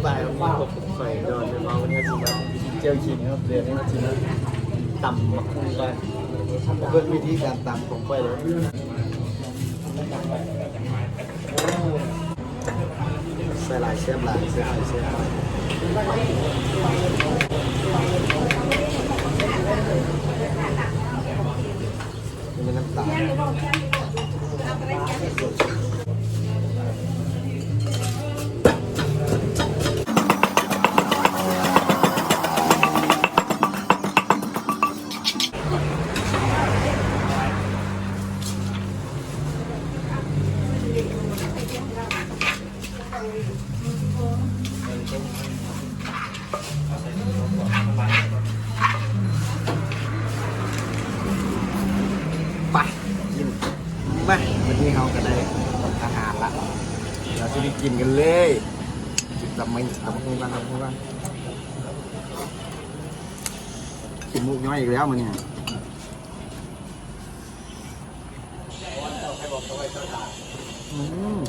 ບ່າຍ ມີຄົບຂ້ອຍດອນເນາະ ວັນນີ້ເຮົາຊິມາແຈ່ວຂິງເນາະ ເດືອນນີ້ເຮົາຊິມາຕຳບັກຫຸ່ງກ່ອນ ເບິ່ງວິທີການຕຳຂອງຂ້ອຍເດີ. ໃສ່ຫຼາຍແຊບຫຼາຍ ໃສ່ໜ້ອຍແຊບໜ້ອຍ ມີນ້ຳຕານ. ໄປກິນ ມາ ວັນນີ້ເຮົາກໍໄດ້ອາຫານລະ ເຮົາຊິໄປກິນກັນເລີຍ ກິນຕຳບັກຫຸ່ງ ຕຳບັກຫຸ່ງກ່ອນ ຕຳບັກຫຸ່ງກ່ອນ ຂີ້ມູກຍ້ອຍອີກແລ້ວມື້ນີ້. ອືມ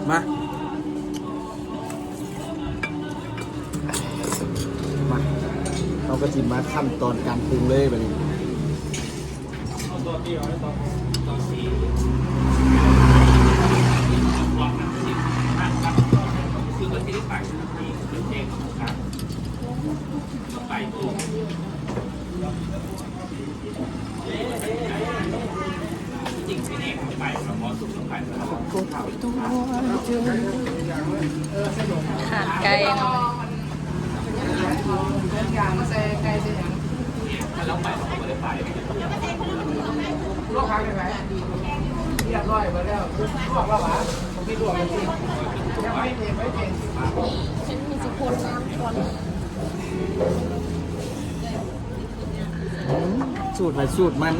ມາ ມາ ເຮົາກໍຊິມາຂັ້ນຕອນການປຸງເລີຍບາດນີ້. ຂາດໄກ່ເນາະ ມີຊິພົນນ້ຳກ່ອນ. ອືມ ສູດໃຜສູດມັນ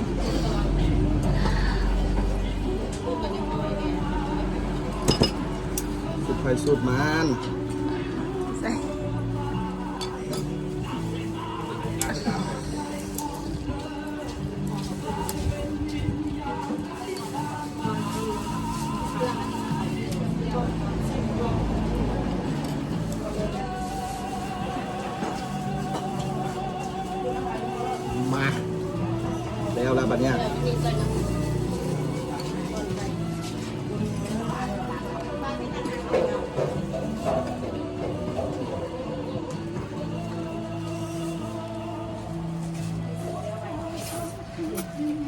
ສູດໃຜສູດມັນ. ມາ ແລ້ວລະບັດນີ້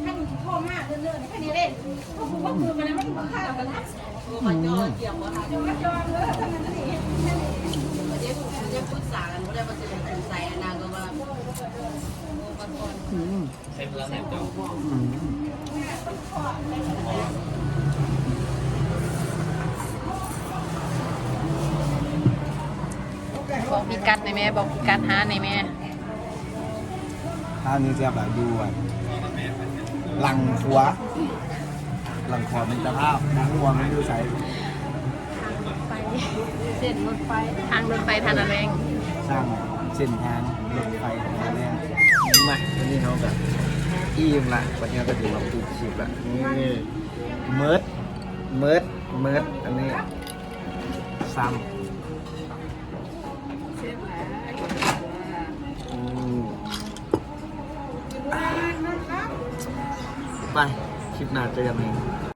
ຄັນໂທມາເດີໆ ຄັນນີ້ເດ້ ເພາະຜູ້ວ່າຄືມັນ ມັນບໍ່ຄ້າກັນນະ. ອືມ ຈອງເດີ ເທົ່ານັ້ນນີ້ ເດ ເດ ປຶກສາກັນບໍ່ໄດ້ວ່າຊິໄປໃສ ນາງກໍວ່າ ອືມ ໃສ່ເມືອງແມ່ນເຈົ້າ. ອືມ ບອກພິກັດແດ່ແມ່ ບອກພິກັດຮ້ານແດ່ແມ່. ຮ້ານນີ້ແຊບຫຼາຍ ຢູ່ ອາ ຫຼັງຂົວ ຫຼັງຂົວມິດຕະພາບ ບໍ່ຮູ້ວ່າມັນຢູ່ໃສ. ທາງລົດໄຟ ເສັ້ນລົດໄຟ ທາງລົດໄຟທ່ານາແລ້ງ ທາງເສັ້ນທາງລົດໄຟທ່ານາແລ້ງ. ມາ ວັນນີ້ເຮົາກໍອີ່ມລະ ບັດນີ້ເຮົາກໍຊິມາປິດຄລິບລະ. ນີ້ ໝົດ ໝົດ ໝົດ ອັນນີ້ຊ້ຳ. ອືມ ໄປ ຄລິບໜ້າເຈີກັນໃໝ່.